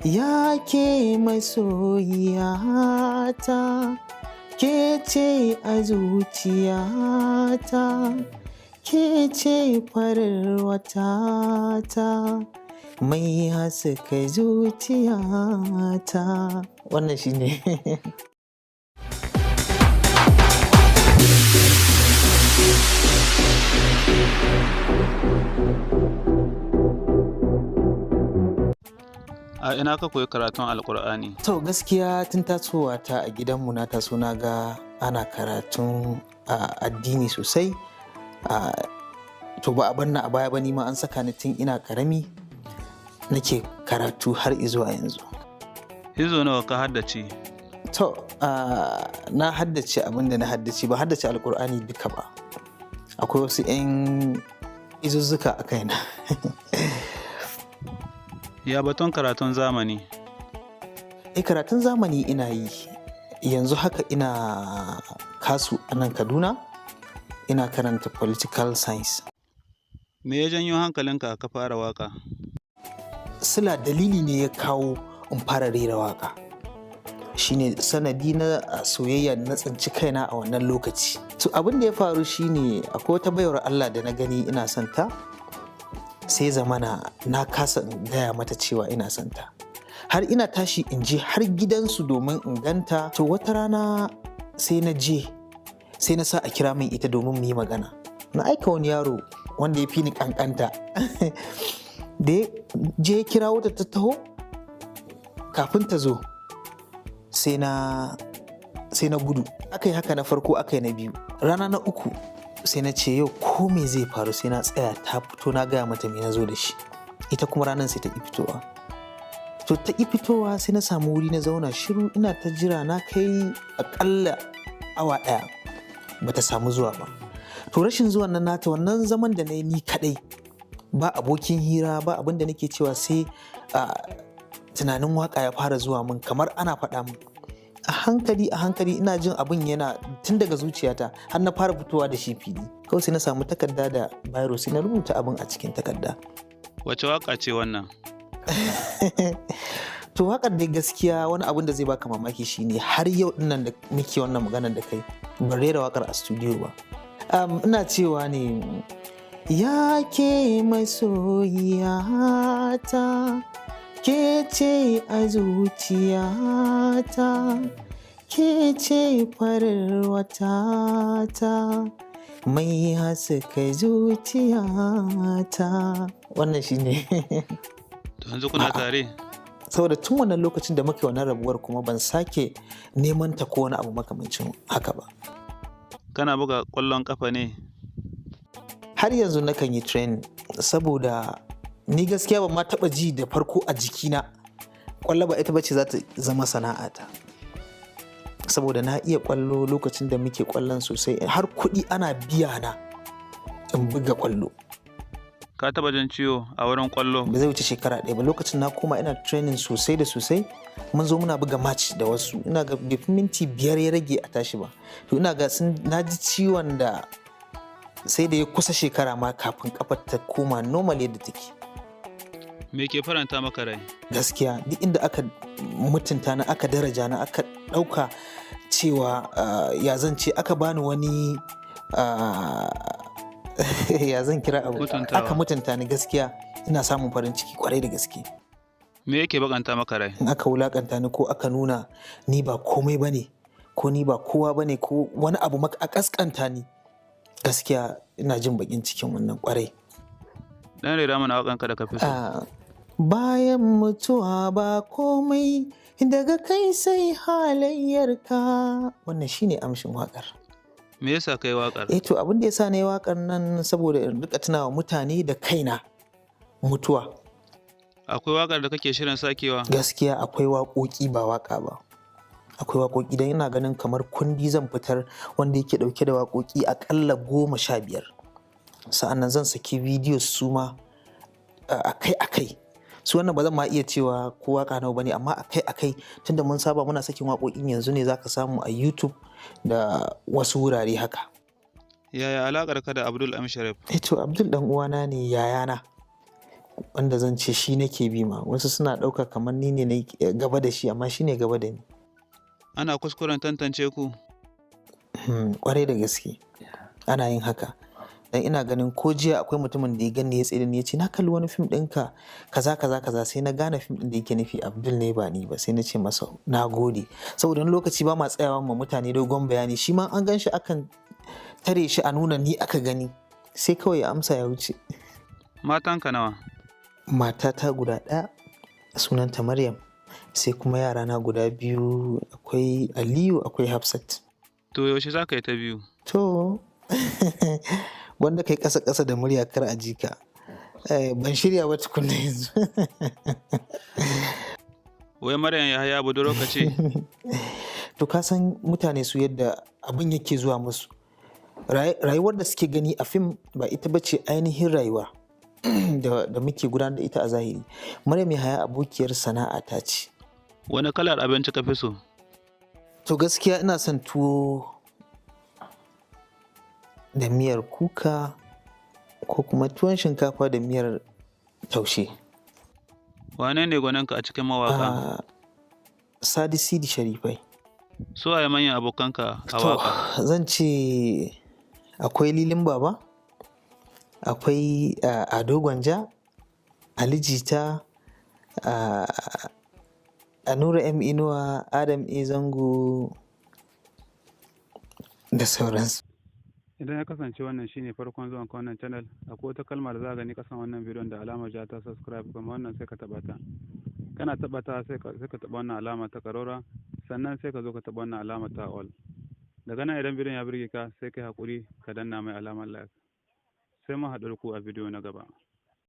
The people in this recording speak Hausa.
Ya ke masoyiyata, ke ce a zuciyata, ke ce farar watata, mai haska zuciyata. Wannan shine. A ina ka koyi karatun Alƙur'ani? To gaskiya tun tasowa ta a gidanmu na taso na ga ana karatun addini sosai. To ba a banna a baya ba, ni ma an saka ni tun ina karami nake karatu har izuwa yanzu. Hizo nawa ka haddace? To na haddace abin da na haddace, ba haddace Alkur'ani duka ba. Akwai wasu 'yan izuzzuka a kaina. Ya batun karatun zamani? Eh, karatun zamani ina yi. Yanzu haka ina KASU a nan Kaduna. Ina karanta political science. Me ya janyo hankalinka ka fara waƙa? Sila dalili ne ya kawo in fara rera waƙa. Shine sanadi na soyayya na tsinci kaina a wannan lokaci. To abin da ya faru shine akwai wata baiwar Allah da na gani ina son ta, sai zamana na kasa in gaya mata cewa ina son ta. Har ina tashi in je har gidansu domin in ganta. To wata rana sai na je, sai na sa a kira min ita domin mu yi magana. Na aika wani yaro wanda ya fi ni kankanta. Da ya je ya kira wata ta taho, kafin ta zo sai na gudu. Aka yi haka na farko, aka yi na biyu. Rana na uku sai na ce yau ko me zai faru sai na tsaya ta fito na gaya mata me na zo da shi. Ita kuma ranar sai ta ƙi fitowa. To ta ƙi fitowa, sai na samu wuri na zauna shiru ina ta jira, na kai aƙalla awa ɗaya bata samu zuwa ba. To rashin zuwan nan nata, wannan zaman da na yi ni kaɗai, ba abokin hira, ba abin da nake cewa, sai tunanin waka ya fara zuwa min kamar ana faɗa min. A hankali a hankali ina jin abin yana tun daga zuciyata har na fara fitowa da shi fili. Kawai sai na samu takarda da biro, sai na rubuta abin a cikin takarda. Wace waƙa ce wannan? To waƙar dai gaskiya wani abin da zai baka mamaki shine har yau dinnan da muke wannan maganar da kai ban rera waƙar a studio ba. Ina cewa ne, ya ke masoyiyata, ke ce a zuciyata, ke ce farar watata, mai haska zuciyata. Wannan shine. To yanzu kuna A'a. tare? Saboda tun wannan lokacin da muka yi wannan rabuwar kuma ban sake neman ta ko wani abu makamancin haka ba. Kana buga ƙwallon ƙafa ne? Har yanzu nakan yi training, saboda ni gaskiya ban ma taɓa ji da farko a jikina ƙwallo ba ita bace za ta zama sana'ata. Saboda na iya ƙwallo lokacin da muke ƙwallon sosai, har kuɗi ana biya na in buga ƙwallo. Ka taɓa jin ciwo a wurin ƙwallo? Ba zai wuce shekara ɗaya ba, lokacin na koma ina training sosai da sosai, mun zo muna buga match da wasu, ina ga bai fi minti 5 ya rage a tashi ba, to ina ga sun na ji ciwon da sai da ya kusa shekara ma kafin kafar ta koma normal yadda take. Me ke faranta maka rai? Gaskiya duk inda aka mutunta na, aka daraja na, aka ɗauka cewa ya zan ce, aka bani wani ya zan kira abu, Mutuntawa. aka mutunta ni, gaskiya ina samun farin ciki kwarai da gaske. Me yake bakanta maka rai? In aka wulakanta ni ko aka nuna ni ba komai ba ne, ko ni ba kowa ba ne, ko wani abu a kaskanta ni, gaskiya ina jin bakin cikin wannan kwarai. Dan rera mana waƙanka da ka fi so. Bayan mutuwa ba komai, daga kai sai halayyarka. Wannan shine amshin waƙar. Me yasa kai waƙar? Eh, to abin da yasa na yi waƙar nan saboda in rika tunawa mutane da kaina mutuwa. Akwai waƙar da kake shirin sakewa? Gaskiya akwai waƙoƙi, ba waƙa ba. Akwai waƙoƙi, don ina ganin kamar kundi zan fitar wanda yake ɗauke da waƙoƙi aƙalla 15. Sa'annan zan saki bidiyo su ma akai-akai. Su wannan ba zan ma iya cewa ko waƙa nawa bane, amma akai-akai, tunda mun saba muna sakin waƙoƙin yanzu ne zaka samu a YouTube da wasu wurare haka. Yaya alaƙar ka da Abdul M Sharif? Eh to, Abdul ɗan uwana ne, yayana. Wanda zan ce shi nake bi ma. Wasu suna ɗauka kamar ni ne na gaba da shi, amma shi ne gaba da ni. Ana kuskuren tantance ku? Kwarai da gaske. Ana yin haka. Dan ina ganin ko jiya akwai mutumin da ya gani ya tsaye da ni ya ce na kalli wani fim ɗinka kaza kaza kaza, sai na gane fim ɗin da yake nufi Abdul ne ba ni ba, sai na ce masa na gode. Saboda wani lokaci ba ma tsayawa ma mutane dogon bayani, shi ma an gan shi akan tare shi a nuna ni aka gani, sai kawai ya amsa ya wuce. Matanka nawa? Matata guda ɗaya, sunanta Maryam, sai kuma yarana guda biyu, akwai Aliyu akwai Hafsat. To yaushe za ka yi ta biyu? To, wanda kai ƙasa ƙasa da murya kar a ji ka. Ban shirya ba tukunna yanzu. Wai Maryam Yahaya budurwarka ce? To ka san mutane su yadda abin yake zuwa musu. Rayuwar da suke gani a fim ba ita ba ce ainihin rayuwa da muke gudanar da ita a zahiri. Maryam Yahaya abokiyar sana'a ta ce. Wani kalar abinci ka fi so? To gaskiya ina son tuwo da miyar kuka ko kuma tuwon shinkafa da miyar taushe. Wane ne gwaninka a cikin mawaƙa? Sadi Sidi Sharifai. Su waye manyan abokanka a To, waƙa? zan ce akwai Lilin Baba, akwai Ado Gwanja, Ali Jita, Nura M Inuwa, Adam A Zango da sauransu. Idan ya kasance wannan shine farkon zuwan ka wannan channel, akwai wata kalma da za ka gani kasan wannan bidiyon da alamar ja ta subscribe, kuma wannan sai ka taɓa ta. Kana taɓa ta sai ka taɓa wannan alama ta ƙararrawa, sannan sai ka zo ka taɓa wannan alama ta all. Daga nan idan bidiyon ya burge ka, sai ka yi haƙuri ka danna mai alamar like. Sai mun haɗu da ku a bidiyo na gaba.